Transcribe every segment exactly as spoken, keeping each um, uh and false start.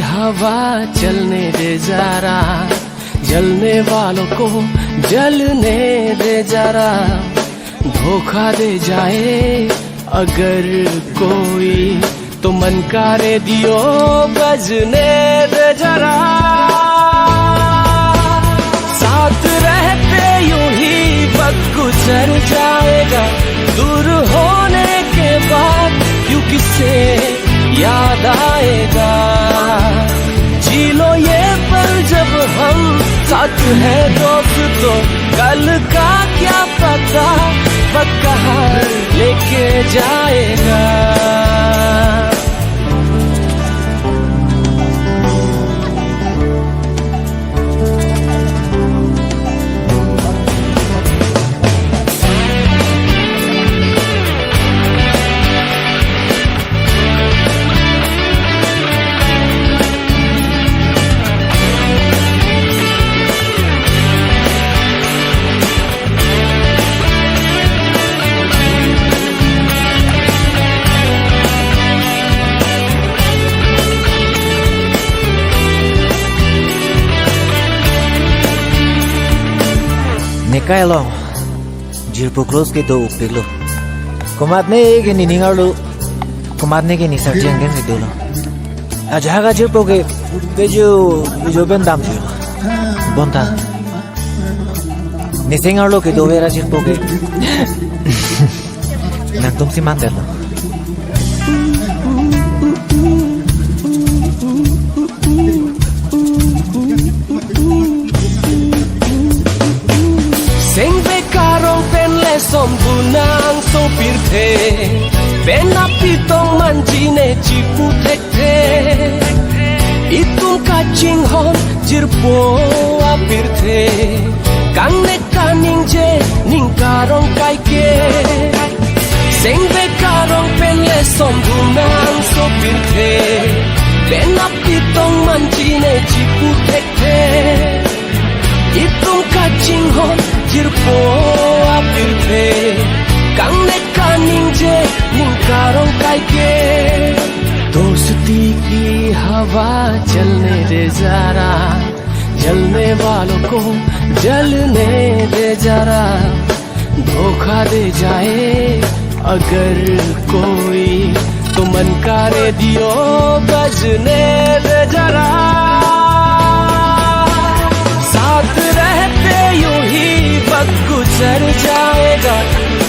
हवा चलने दे जरा, जलने वालों को जलने दे जरा, धोखा दे जाए अगर कोई, तो मन का रेडियो बजने दे जरा। साथ रहते यूं ही वक्त गुजर जाएगा, दूर होने के बाद क्यों किसे याद आएगा। जी लो ये पल जब हम साथ हैं दोस्तों, कल का क्या पता वक्त कहाँ लेके जाएगा। Nekai along jirpo close kedo upiklo. Komatne ke nening arlo, komatne ke ne sarjang ke dolo. Ajahak ajirpo ke bejo bejo bendam jo. Bonta. Neseng arlo kedo vera jirpo ke. Nangtum si mandetlo. Sengbe karong pen le som bunang so pirthe, pen apitong manji ne chipu thekthe. Itum kachinghon jirpo apirthe, kangnek kaningje ning karong kaike. Sengbe karong pen le som bunang so pirthe, pen apitong manji ne chipu thekthe. Itum kachinghon jirpo apirthe, kangnek kaningje ning karong kaike. दोस्ती की हवा चलने दे जरा, जलने वालों को जलने दे जरा, धोखा दे जाए अगर कोई, तो मन का रेडियो बजने दे जरा। साथ रहते यूं ही वक्त गुजर जाएगा,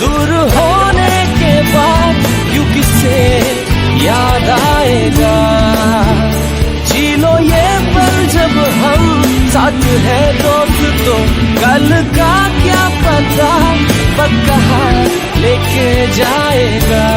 दूर होने के बाद क्यों किसे याद आएगा। जी लो ये पल जब हम साथ हैं दोस्तों, कल का क्या पता वक्त कहाँ लेके जाएगा।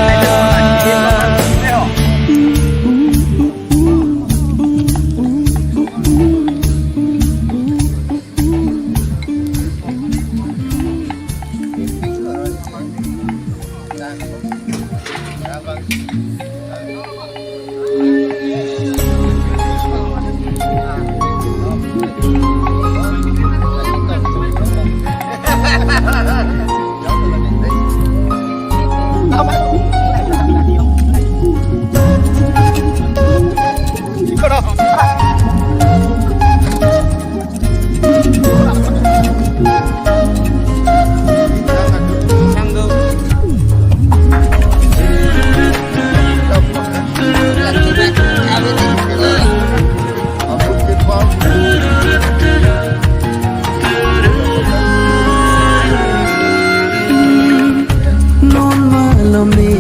Non malom ne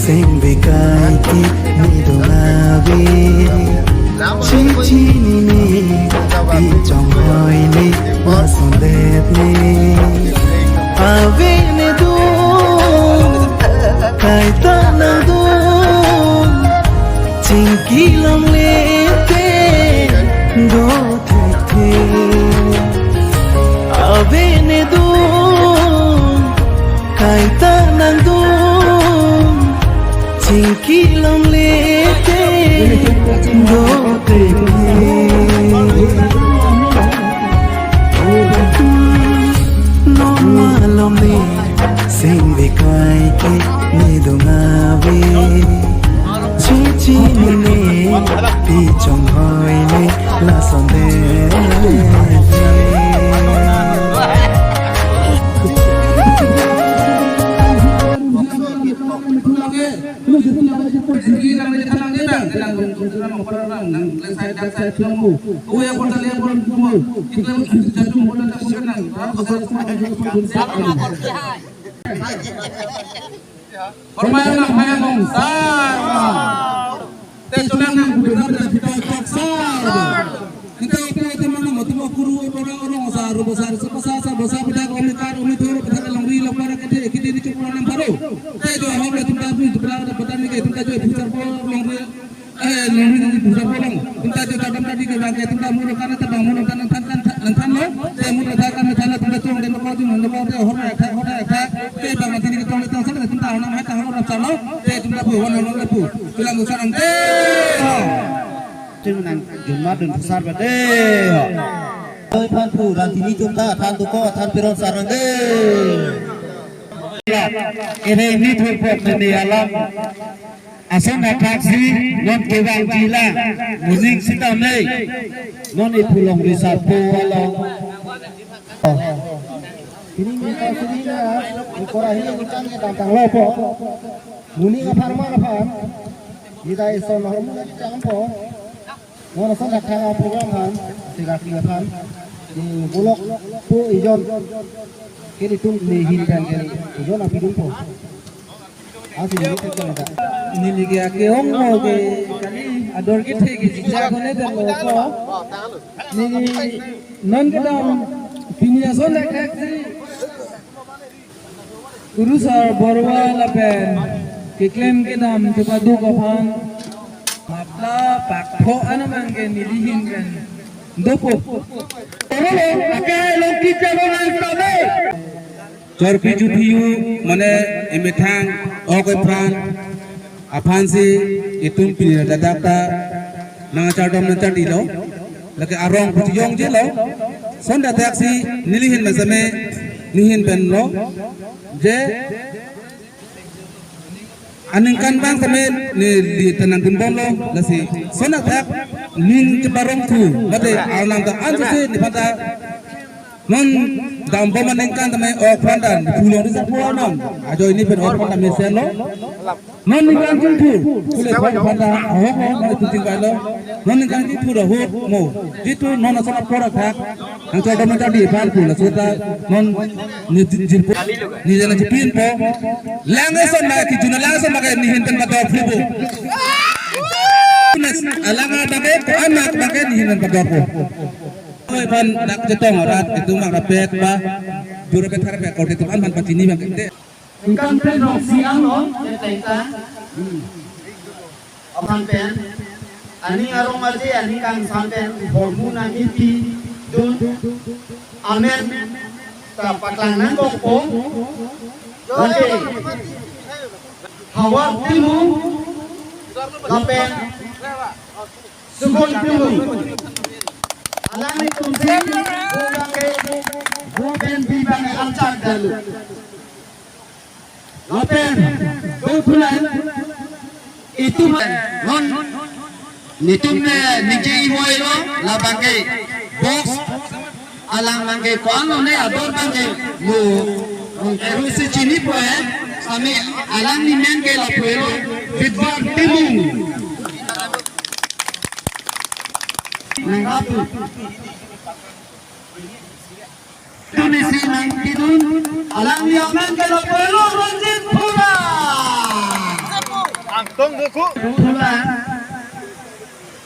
sengbe kaike ne do ave. Chichi ne ne pi chonghoi ne masondet ne. Ave ne do kaita nang do. Chingki longle te do thekthe. Ave ne do kaita nang do. Chingki longle te do thekthe. Chonghoi le lason de. Hormai nang maya mong sa. Te cholang nang kudu na pita pita kok sa. Kita itu itu mana mau tuh kuru itu orang orang sa ru besar sa sa sa besar pita kami kar kami tuh pita longri lo para kete kete di cukup nang baru. Te jo hom le tumta pun tumta pita ni ke tumta jo pusar po longri. Eh, longri ni pusar po long. Tumta jo tadam tadi ke bang ke tumta mulu kana tabang mulu kana than than than than lo. Te mulu than than than lo tumta tuang de lo kau tuang lo kau te hom le tha hom le tha. Te bang tini ke tong le tong sa le tumta hom le tha hom le tha lo. Te tumta pu hom le pu. Tulang usarang te. Chungnang jumma dun pusar ba de ho. Oi phan pu ran tini chum ta than tu ko than piron sarang de. Ere ni thur pok ni alam. Ason athak si non kevang jila. Muning sita mei. Non ipulong risar po along. Tini ni ta sini na ukora hi utang ni tang tang lo po. Muning aphan mar aphan. Ni ta ison hormu na chang po. Mo na son thang program han, tiga tiga han. Di bulok pu ijon. Kini tum ni hin kan kini ijon api dum po. Asi ni tek kan ta. Neli ke ake ong mo ke kali ador kethe ke jija kone dan lo ko. Neli non kedam pini ason lek lek si. Kurusar Borwa lapen keklem kedam chepaduk aphan mapla pakpho anamang ke neli hin pen dopo. Tolo lo, akai lo kita lo nang tabe. Chorpi chuthiyu mane emethang ok epran aphan si itum pini ladak ta nangchardom nangchardilo. Lake arong putiyong je lo. Sonda tak si neli hin masame neli hin pen lo. Je aningkan bang same neli tenang dun bom lo. Lasi sonda tak ning cheparong thu. Mate alam ta ansi si ni pata non dam bom aningkan tame ok pran dan pulong di sapu non. Ajo ini pen ok pran dan mesen lo. Non ningkan jingthur, kule pon pon ta ahok mo, non tu ting bai lo. Non ningkan jingthur ahok mo. Jitu non asal apor athak. Nangchardom nangchardi aphan pu laso ta non ni jin, jin po, ni jana jipin po. Lang ason ma kijuna lang ason ma ke ni hin pen pador phu po. Nas alang abang ke ko anak abang ke ni hin pen pador po. Oi phan dak chetong arat itu mak rapet ba. Jura pet harapet kau itu an phan pachini mak ke. Ningkan pen rok siang lo, ya tengta. Hmm. Aphan pen, ani arong aje, ani kangsan pen, hormu nang ipi, dun, amen, ta paklang nangkokpo. Oke. Havar Timung, lapen, Sugon Timung. Alanglitum si, bu bangke, bu pen bi bangke archak dalu. Lapen, do phulan, itum non, nitum ne ningje imo ilo, labangke box, alang bangke ko-an lo ne ador bangke mo, mo eru si chini po eh, sami alang ni men ke lapu ilo, Bidwar Timung. Nang apu. Tunisi nang tidun, alang yang nang kena pelu Ranjit Pula. Angtong duku. Pula.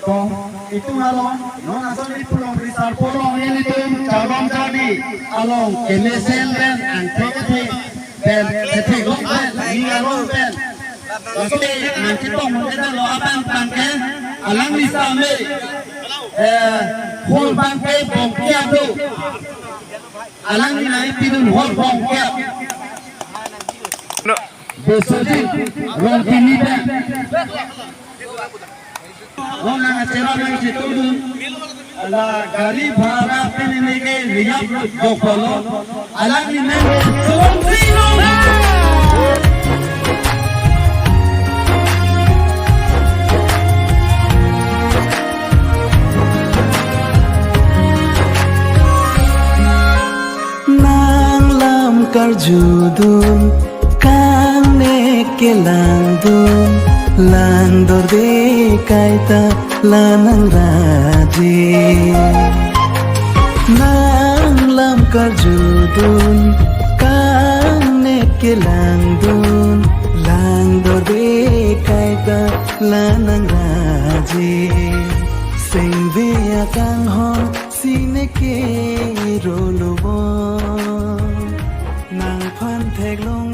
To, itum along, non ason ni pulong risar pulong ilitum, chabang jadi, along, kemesen pen, angtong pen, pen, ketik long pen, ni along pen. Oke, nang kitong mungkin lo abang bangke, alang ni same, eh, hol bangke bongke adu. Alang ni nai pidun hol bongke. No. Besojit, Rongtini pen. Lo nang acara nang chetudun. La gari bhara pen ini ke riyap jokpolo. Alang ni nang. karjudun, kangnek kelangdun, langdorde kaita la nangraje. Nanglam karjudun, kangnek kelangdun, langdorde kaita la nangraje. Sengve akanghon si neke rolo bo, nangphan theklong